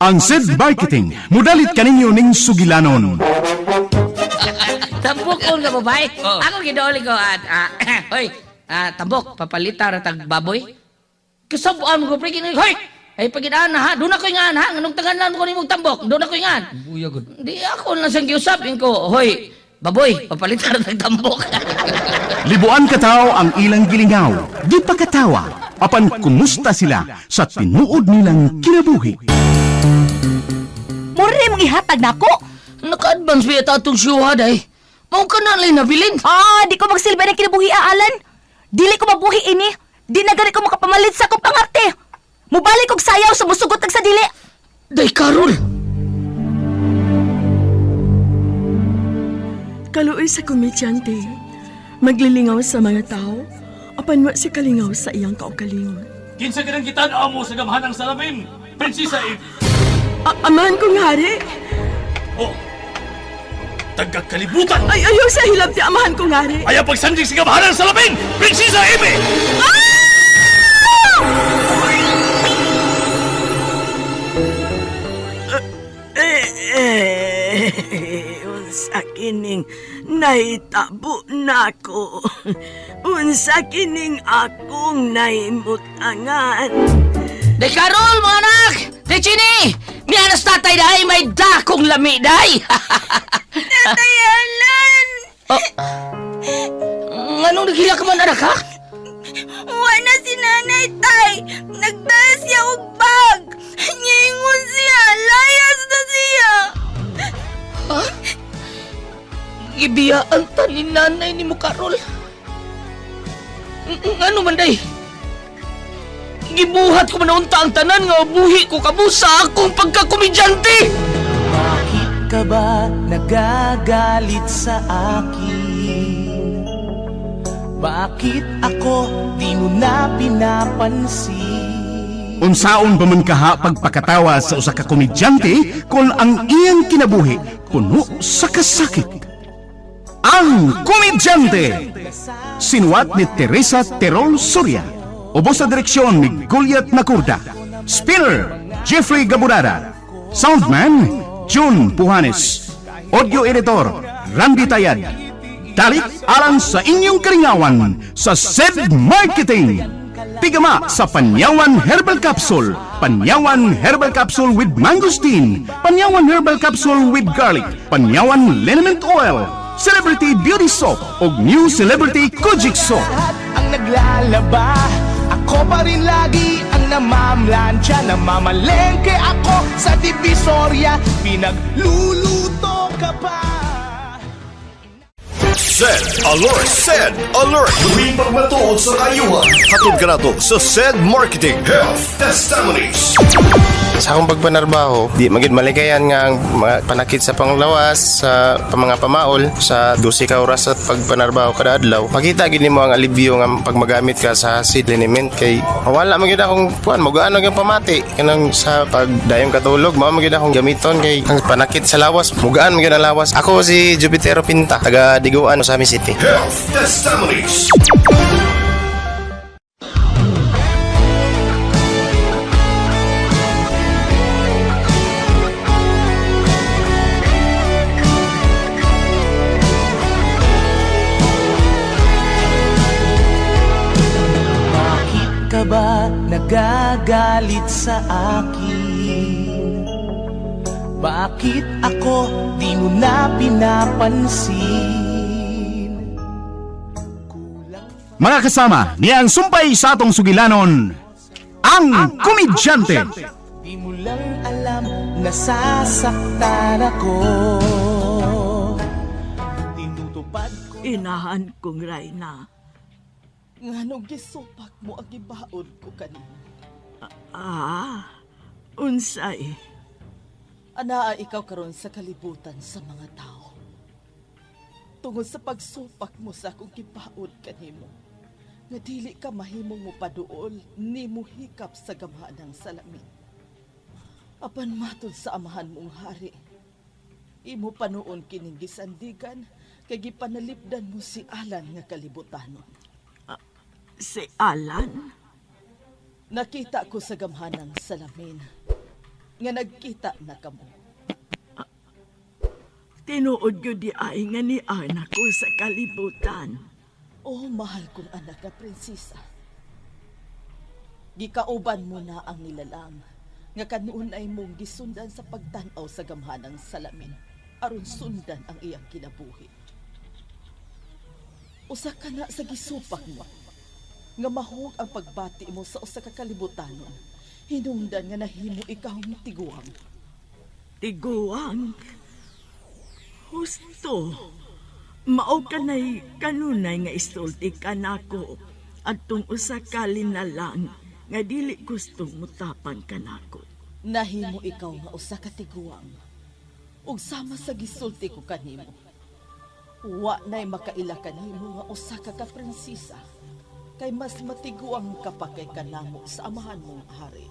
Ang SED Marketing, mudalit kaninyo ning sugilanon. Tambok ko nga babae. Ako gidooli ko at hoy, tambok papalita ra tag baboy. Kasab-an ko pre kini, hoy. Ay pagidaan na ha, doon ako ingan ha, nganong tanganan mo ko nimong tambok, doon ako ingan. Buya gud. Di ako lang siyang giusap ko, hoy, baboy, papalita ra tag tambok. Libuan kataw ang ilang gilingaw, di pa katawa, apan kumusta sila sa tinuod nilang kinabuhi. Mura mong ihatag nako. Naka-advance ba yata atong siyuha day? Mao ka na lang nabilin. Ah, di ko magsilbi ng kinabuhi, Alan. Dili ko mabuhi ini. Di na gani ko makapamalit sa akong pangarte. Mubalik og sayaw sa musugot ag sa dili. Day Karol. Kaluoy sa komedyante, maglilingaw sa mga tao, apan wa si kalingaw sa iyang kaugalingon. Kinsa ka nang gitan-aw mo sa gamhan ng salamin, Prinsesa Eve? Amahan kong hari! Oh, tagakalibutan! Ay, ayaw sa hilab ti amahan kong hari! Ayaw pagsandig sa gamhan ng salamin, Prinsesa Eve! Eh, unsa kining nahitabo nako. Unsa kining akong nahimutangan. Day Karol, mga anak! Day Chini! Mianas tatay day, may dakong lami day! Tatay Alan! Oh. Nganong naghila ka man, anak, ha? Wa na si nanay tay. Nagdala siya og bag. Niingon siya, layas na siya. Gibiyaan ta ni nanay ni mo, Karol. Ngano man, day? Gibuhat ko man unta ang tanan nga buhi ko kamo sa akong pagkakomedyante! Bakit ka ba nagagalit sa akin? Bakit ako di mo na pinapansin? Unsaon ba man kaha pagpakatawa sa usa ka komedyante kung ang iyang kinabuhi puno sa kasakit? Ang Komedyante! Sinuwat ni Teresa Terol Soria. Ubos sa direksyon ni Goliath Nakurda. Spinner, Jeffrey Gaburada. Soundman, June Puhanes. Audio editor, Randy Tayad. Dalit alang sa inyong karingawan sa SED Marketing. Tigama sa Panyawan Herbal Capsule, Panyawan Herbal Capsule with Mangosteen, Panyawan Herbal Capsule with Garlic, Panyawan Liniment Oil, Celebrity Beauty Soap ug New Celebrity Kojic Soap. Lahat ang naglalaba, ako pa rin lagi ang namamlansya. Namamalengke ako sa Divisoria, pinagluluto ka pa. Sed Alert! Sed Alert! Tuwing pagmatuod sa kayuhan. Hatod ka nato sa SED Marketing Health Testimonies. Sa akong pagpanarbaho, di magid malikayan nga ang mga panakit sa panglawas, sa mga pamaol, sa 12 ka oras sa pagpanarbaho kada adlaw. Makita gid nimo ang alibyo nga pag magamit ka sa seed liniment kay wala man gid akong kuan, mogaan ang pamati kanang sa pagdayong katulog, mao man gid akong gamiton kay ang panakit sa lawas, mugaan man gid ang lawas. Ako si Jupitero Pinta, taga Diguan, Ozamiz City. Health Testimonies. Bakit ka ba nagagalit sa akin? Bakit ako di mo na pinapansin? Mga kasama, niya ang sumpay sa atong sugilanon, ang Komedyante! Di mo lang alam nasasaktan ako. Tinutupad ko Inahan kong Rayna. Nganong gisupak mo ang gibaod ko kanimo? Ah, unsay. Anaa ikaw karon sa kalibutan sa mga tao. Tungod sa pagsupak mo sa akong gibaod kanimo, nga dili ka mahimong mopaduol ni muhikap sa gamhaan ng salamin. Apan matod sa amahan mong hari, imo panuon kining gisandigan kay gipanalipdan mo si Alan nga kalibutanon. Si Alan? Nakita ko sa gamhanang salamin. nga nagkita na kamo. Tinuod gyud di ay nga ni anak ko sa kalibutan. Oh, mahal kong anak na prinsesa. Gikauban mo na ang nilalang nga kanunay mong gisundan sa pagtan-aw sa gamhanang salamin aron sundan ang iyang kinabuhi. Usa ka na sa gisupak mo nga mahug ang pagbati mo sa usa ka kalibutanon hinungdan nga nahimo ikaw tiguang. Tiguang. Husto. Mao kanay kanunay nga isulti kanako adtong usa ka linalang nga dili gusto mutapang kanako. Nahimo ikaw nga usa ka tiguang. Ug sama sa gisulti ko kanimo. Wa nay makaila kanimo nga usa ka ka prinsesa. Kay mas matiguang ka pa kay kanamo sa amahan mong hari.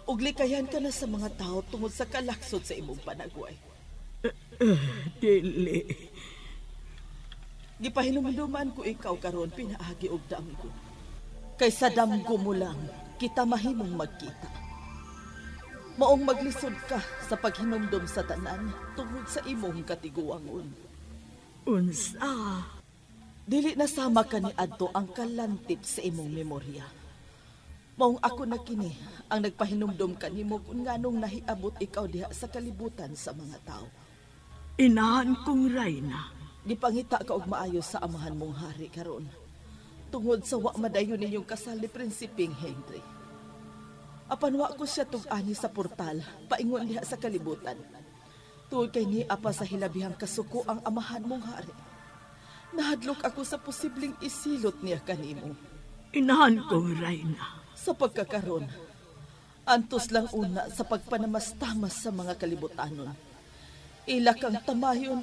Ug likayan ka na sa mga tao tungod sa kalaksod sa imong panagway. Dili. Gipahinumduman ko ikaw karon pinaagi og damgo. Kay sa damgo mo lang kita mahimong magkita. Maong maglisod ka sa paghinumdum sa tanan tungod sa imong katiguangon. Unsa? Dili na sama ka ni adto ang kalantip sa imong memorya. Maong ako na kini ang nagpahinumdum kanimo kung nganong nahiabot ikaw diha sa kalibutan sa mga tao. Inahan kong rayna. Gipangita ka og maayo sa amahan mong hari karon. Tungod sa wa madayon ninyong kasal ni Prinsipeng Henry. Apan wa ko siya tug-ani sa portal, paingon diha sa kalibutan. Tungod kay ni apa sa hilabihang kasuko ang amahan mong hari. Nahadlok ako sa posibleng isilot niya kanimo. Inahan kong rayna. Sa pagkakaron, antos lang una sa pagpanamastamas sa mga kalibutanon. Ila kang tamayon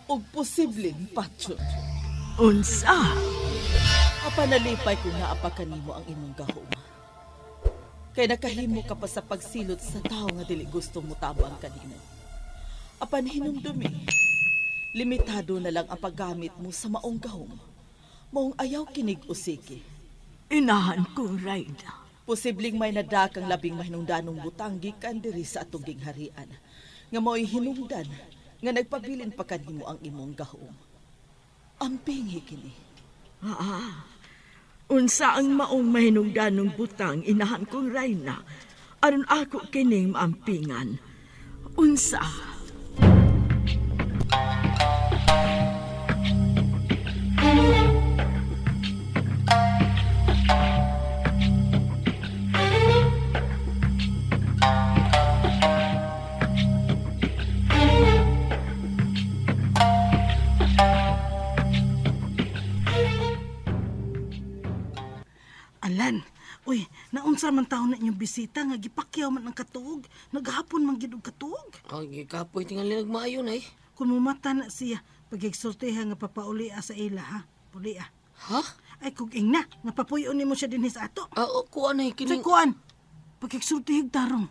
ug posibleng patyon. Unsa? Apan nalipay kung naapa kanimo ang imong gahom. Kay nakahimo ka pa sa pagsilot sa tao nga dili gusto mo tabang kanimo. Apan hinumdumi, limitado na lang ang paggamit mo sa maong gahom. Maong ayaw kinig usiki. Inahan kong rayna. Posibleng may nadakang labing mahinungdanong butang gikan diri sa atong gingharian. Nga mao'y hinungdan nga nagpabilin pa kanimo ang imong gahom. Amping kini. Ah, unsa ang maong mahinungdanong butang inahan kong rayna aron ako kining maampingan. Unsa? Alan, uy, naunsa man taon na inyong bisita nga gipakyaw man ang katuog, naghapon man gid og katuog. Ay, kapoy tingali nagmaayo na eh. Kung mumata na siya, pagigsultiha nga papauli sa ila ha. Puli ah. Ha? Ay kug ingna, nga papuyo nimo siya dinhi sa ato. Ah, oh, kuan ay Sa kining... kuan, pagigsultihig tarong.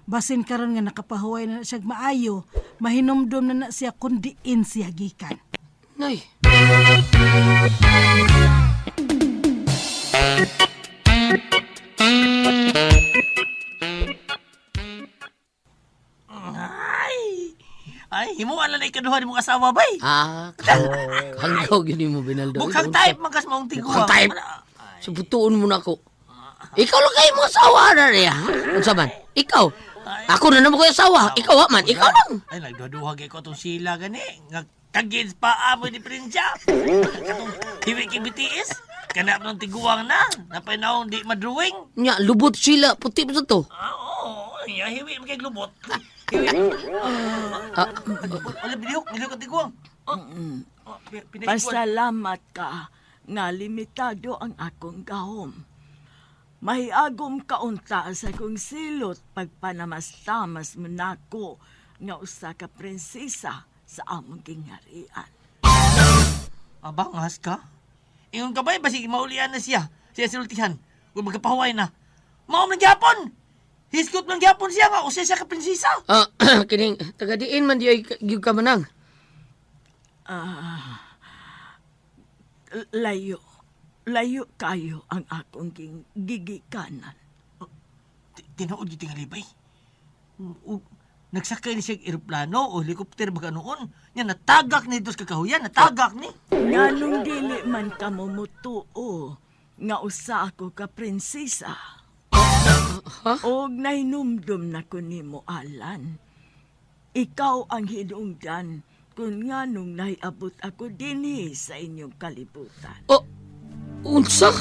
Basin karon nga nakapahuway na na siya maayo, mahinumdum na na siya kun diin siya gikan. Nay. Ay! Ay, himuan lang na ikaduha ni mong asawa, bay. Ah, hanggaw gini mo, Binaldo. Mukhang type man kas maong tiguang. Mukhang type. Subutuon mo na ako. Ikaw lang kayo mga asawa na niya. ha? Unsa man? Ikaw. Ako na naman ko yung asawa. Ikaw ha man. Ikaw lang. Ay, nagduha-duha kay ko itong sila gani. Nga kagins pa amo ni Prinsya. Katong hiwi kay BTS. Kanap ng tiguang na. Napay naong di madrawing. Nya, lubot sila. Puti pa sa to. Ah, oo. Ya, hiwi mo kay glubot. Hiwi. Ah, Wala, bilihok. Bilihok ang tiguang. Oh, oh, pinaikuan. Pasalamat ka nga limitado ang akong gahom. Mahiagom kaunta sa akong silot pagpanamastamas mo nako nga usa ka prinsesa sa among gingharian. Aba, ngas ka? Ingon ka ba eh, basig maulian na siya. Siya sinultihan. Kung magkapahuway na. Maom ng gyapon! Hiskot ng gyapon siya nga, usa siya ka prinsesa. ah, kining, tagadiin man di ay gyud ka manang. Ah, layo, layo kayo ang akong gigikanan. Tinuod yung tingalibay. Ug nagsakay ni siya og eroplano o helikopter ba noon. Nya natagak ni dos kakahuyan, natagak ni. Nganong dili man ka mo mutuo nga usa ako ka prinsesa. Og nahinumdum na ko nimo, Alan. Ikaw ang hinungdan kung nganong nahiabot ako dinhi sa inyong kalibutan. Oh, unsa?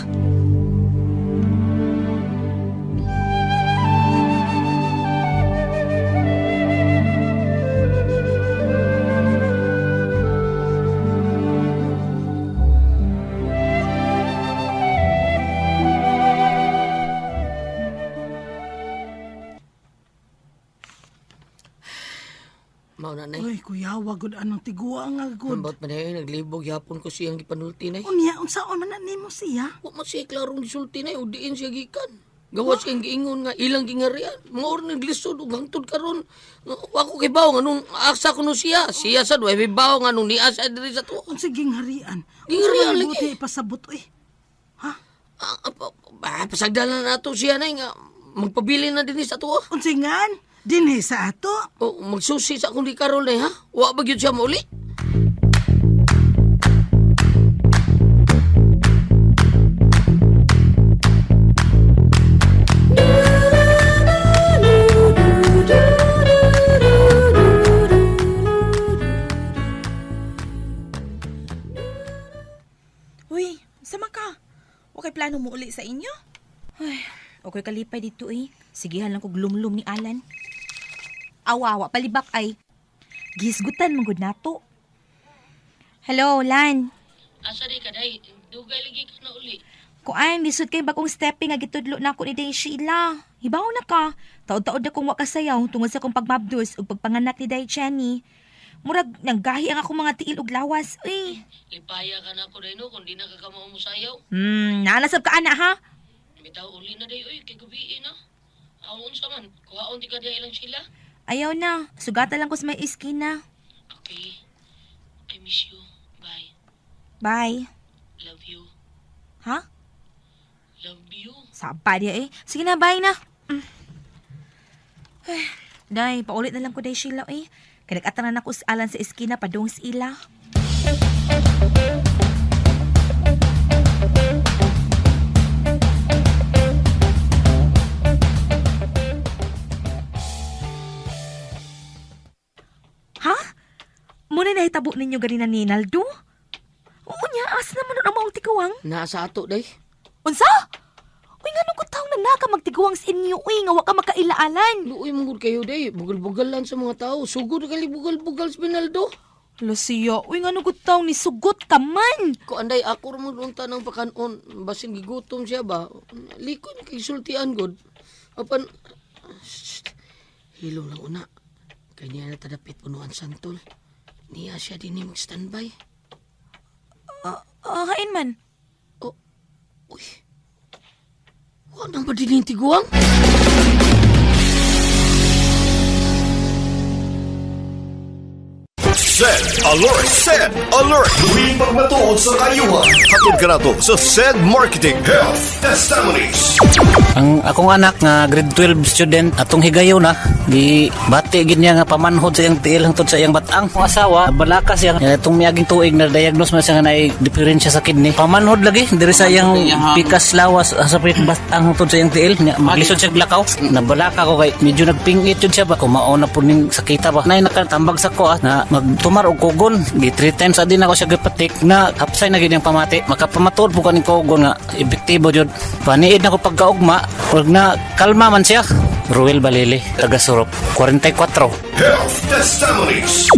Mao na nay. Uy, kuya, wagod anong tiguang nga gud. Ambot man ay naglibog yapon ko siyang gipanulti nay. Unya, unsaon man na nimo siya? Wa man siya klarong gisulti nay o diin siya gikan. Gawas siyang giingon nga ilang gingarian. Mga or naglisod ug hangtod karon. Wa ko kay bawo nganong asa kuno siya. Siya sad wa may bawo nganong niya sa diri sa tuwa. Unsa gingharian? Gingharian Unsa man lagi. buti ipasabot uy? Pasagdalan na nato siya nay nga magpabili na dinhi sa tuwa. Unsa ngan? Dinhi sa ato? O magsusi sa akong di karon nay ha. Wa ba gyud siya mauli? Uy, sama ka. Okay plano mo uli sa inyo? Ay, okay kalipay dito eh. Sigihan lang kog lumlum ni Alan. Awawa, palibak ay. Gisgutan man gud nato. Hello, Lan. Asa di ka day? Dugay lagi ka na uli. Kuan, lisod kay bagong stepping nga gitudlo nako ni Day Sheila. Hibaw na ka. Taod-taod na kong wakasayaw tungod sa akong pagmabdos ug pagpanganak ni Day Jenny. Murag nanggahi ang akong mga tiil ug lawas. Uy. Lipaya ka na ako day no kung di na ka kamao mo sayaw. Naalasab ka ana ha. Bitaw uli na day oy kay gabi na. Aw unsa man? Kuhaon di ka day ilang sila. Ayaw na. Sugatan lang ko sa may iskina. Okay. I miss you. Bye. Bye. Love you. Ha? Love you. Saba niya eh. Sige na, bye na. Ay, day, paulit na lang ko day Sheila eh. Kaya nag-ataran ako sa Alan sa iskina padung sa ila. Ha? Muna nahitabo ninyo ganina ni Naldo? Oo niya, asa naman nun ang maong tiguang? Naa sa ato day. Unsa? Uy, nga nung taong na naka magtiguang sa inyo, uy, nga wa ka makailaalan. Luoy mo gud kayo day. Bugal-bugal lang sa mga tao. Sugod kali bugal-bugal sa Binaldo. Lucia, uy, nga nung taong ni sugot ka man. Ko anday ako ra mo unta ng pakanon. Basin gigutom siya ba. Likon kay sultian gud. Apan Shh. Hilom lang una. Kay niya na tadapit punuan santol. Niya siya din mag standby. Hain man. Oh, uy. Wa nang ba din yung tiguang? Send alert! Send alert! Tuwing pagmatuod sa kayuhan. Hatod ka nato sa Send Marketing Health Testimonies. Ang akong anak nga grade 12 student atong higayon na gi bati gid niya nga pamanhod sa iyang tiil hangtod sa iyang batang. Ang asawa balaka siya itong miaging tuig na diagnose man siya nga naay diferensya sa kidney. Pamanhod lagi diri sa iyang pikas lawas sa batang hangtod sa iyang tiil. Nya, Maglisod siya og lakaw. Nabalaka ko kay medyo nagpingit yun siya ba kumao na po ning sakita ba. Nay nakatambag sa ko na magtumar og kugon. Gi 3 times adin ako siya gipatik na hapsay na gid ang pamati. Makapamatuod po kaning kugon nga epektibo jud. Paniid na ko pagkaugma ug na kalma man siya. Ruel Balili, taga Surop, 44. Health Testimonies.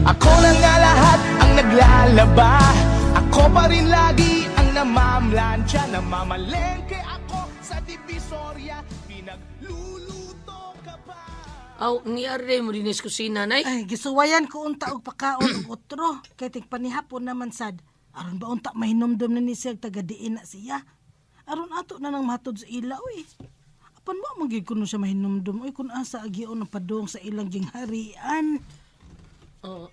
Ako na nga lahat ang naglalaba. Ako pa rin lagi ang namamlansya. Namamalengke ako sa Divisoria. Pinagluluto ka pa. Aw, niyari mo din sa kusina nay. Ay, gisuwayan ko unta og pakaon og otro. Kay tig panihapon naman sad. Aron ba unta mahinomdom na ni siya taga diin na siya. Aron ato na nang mahatod sa ila uy. Apan mo man gyud kuno siya mahinomdom uy kun asa agion ang padung sa ilang gingharian. Oh,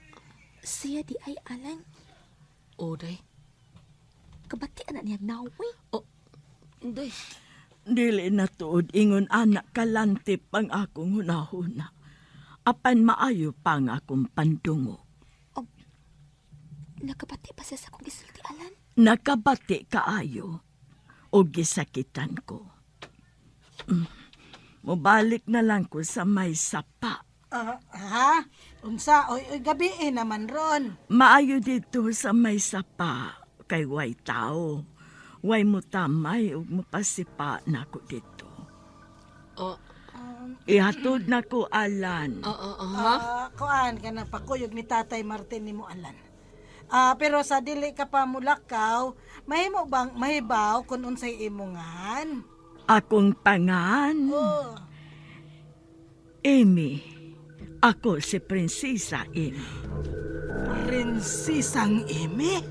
Siya di ay Alan. oh day. Kabati anak niya now, uy. Oh, day. Dili na tuod ingon anak kalantip ang akong hunahuna. Apan maayo pa ang akong pandungog. Nakabati pa siya sa akong gisulti, Alan. Nakabati kaayo o gisakitan ko. Mobalik na lang ko sa may sapa. Ah, ha? Unsa? Oy, oy, gabi eh naman ron. Maayo dito sa may sapa kay way tao. Way mo tamay ug mapasipa nako dito. Oh. Ihatod nako Alan. Ah, kuan ka na pakuyog ni Tatay Martin nimo Alan. Ah, pero sa dili ka pa mulakaw, mahimo bang mahibaw kung unsay imongan? Akong pangan. Oh. Amy. Ako si Prinsesa Amy. Prinsesang Amy?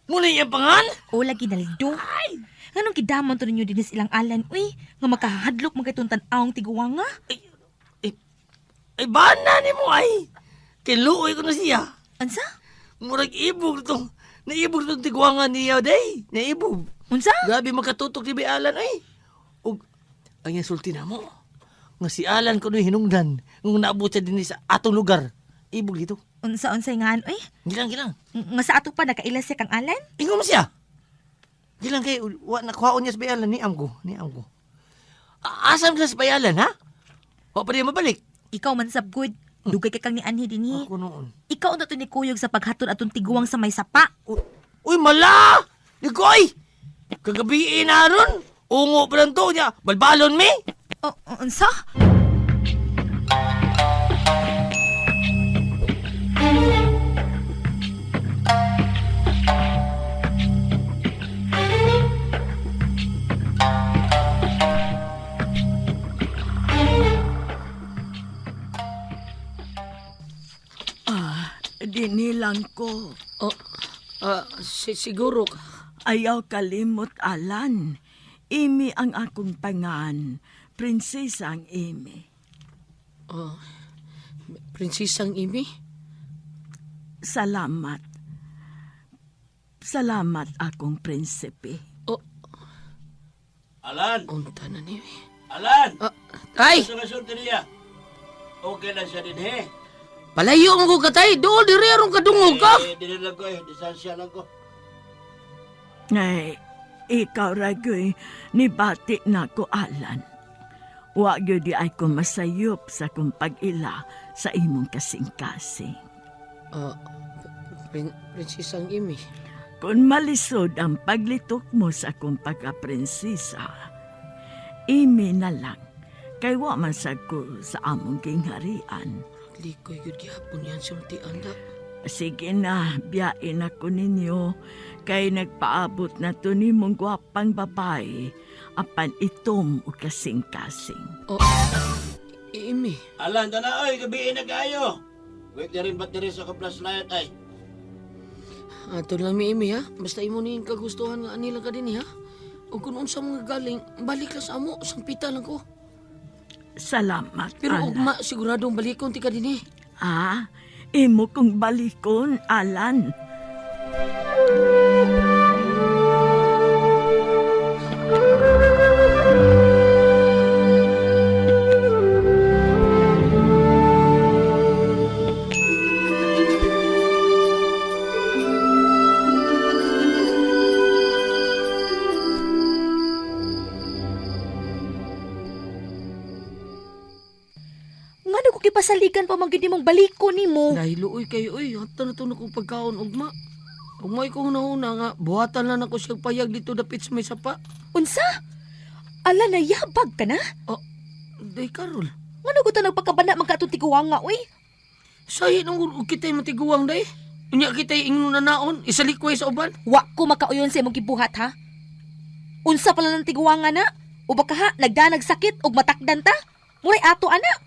Muna iyang pangan? O lagi naldo. Nganong gidamon to ninyo dinis ilang Alan, uy? Nga makahadlok man kay tan-awng tiguwanga. Ay, bana ni mo ay. Kiluoy ko na siya. Unsa? Murag ibog itong, naibog itong tiguangan niya, day. Naibog. Unsa? Grabe makatutok ni Bay Alan, ay. Ug, ang iyang sulti na mo. Nga si Alan ko hinungdan. Nung naabot siya din sa atong lugar. Ibog dito. Unsa unsay ngan, uy? Gilang, gilang. Nga sa ato pa nakaila siya kang Alan? Ingon mo siya. Gilang kay, wa nakuhaon niya sa Bay Alan. Niam ko, niam ko. Asam ka sa Bay Alan, ha? Wa pa niya mabalik. Ikaw man sab good. Dugay kay kang ni anhi dinhi. Ako noon. Ikaw unta to ni kuyog sa paghatod atong tiguang sa may sapa. Uy, mala! Nigoy! Kagabi na ron. Ungo pa lang to niya. Balbalon mi! O, unsa? Ah, dinilang ko. Oh, siguro ka. Ayaw kalimot, Alan. Amy ang akong pangan. Prinsesa ang Amy. Oh, prinsesang Amy? Salamat. Salamat akong prinsipe. Oh. Alan! Unta na niyo. Alan! Tay! Sa kasulti niya. Okay lang siya din, he. Palayo mo ko katay. Dool, diri aron kadungog ka. Eh, dili lang ko eh. Distansya lang ko. Ay, ikaw ragoy, nibati na ko, Alan. Wa gyud di ay ko masayop sa kong pag-ila sa imong kasing-kasing. Prinsesang Amy. Kung malisod ang paglitok mo sa akong pagka-prinsesa, imi na lang, kay wa man sad ko sa among gingharian. Likoy gyud gihapon yan sultian da. Sige na, biyain ako ninyo, kay nagpaabot na to nimong gwapang babae, apan itom o kasing-kasing. Oh, Amy. Alan, tana oy, gabi na kayo. Wait na rin battery sa akong flashlight ay. Ato lang mi Amy ha. Basta imo ni kagustuhan nga anila ka dinhi ha. Ug kun unsa mga galing, balik lang sa amo, sampita lang ko. Salamat, Pero Alan. ugma siguradong balikon ti ka dinhi. Ah, imo kong balikon, Alan. Ngano ko gipasaligan pa man gyud nimong baliko nimo? Dahil uy kayo uy, hata na to na kong pagkaon ugma. Ugma ko hunahuna nga buhatan lang ako siyang payag dito dapit sa may sapa. Unsa? Ala nayabag ka na? Oh, day Karol. Ngano ko ta nagpakabana man ka atong tiguang nga uy? Sahi nung kita'y matiguang day. Unya kita'y ingnon na naon, isalikway sa uban. Wa ko makauyon sa imong gibuhat ha. Unsa pala ng tiguanga na? O baka ha, nagdanag sakit og matakdan ta? Muray ato ana.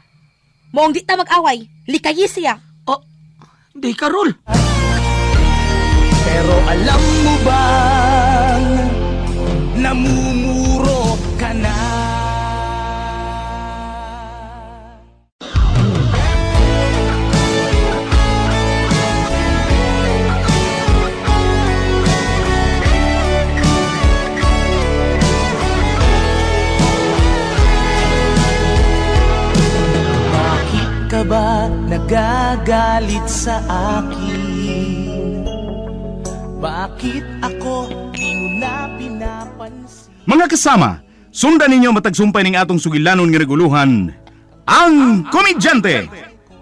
Moong di ta mag-away, likayi siya. Oh, day Karol. Pero alam mo bang namumuro ka na? ka ba nagagalit sa akin? Bakit ako di mo na pinapansin? Mga kasama, sundan ninyo matag sumpay ning atong sugilanon nga naguluhan, ang Komedyante.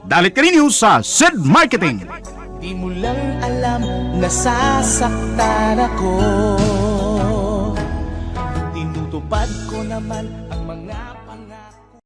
Dalit kaninyo sa Sid Marketing. Di mo lang alam, nasasaktan ako. Tinutupad ko naman ang mga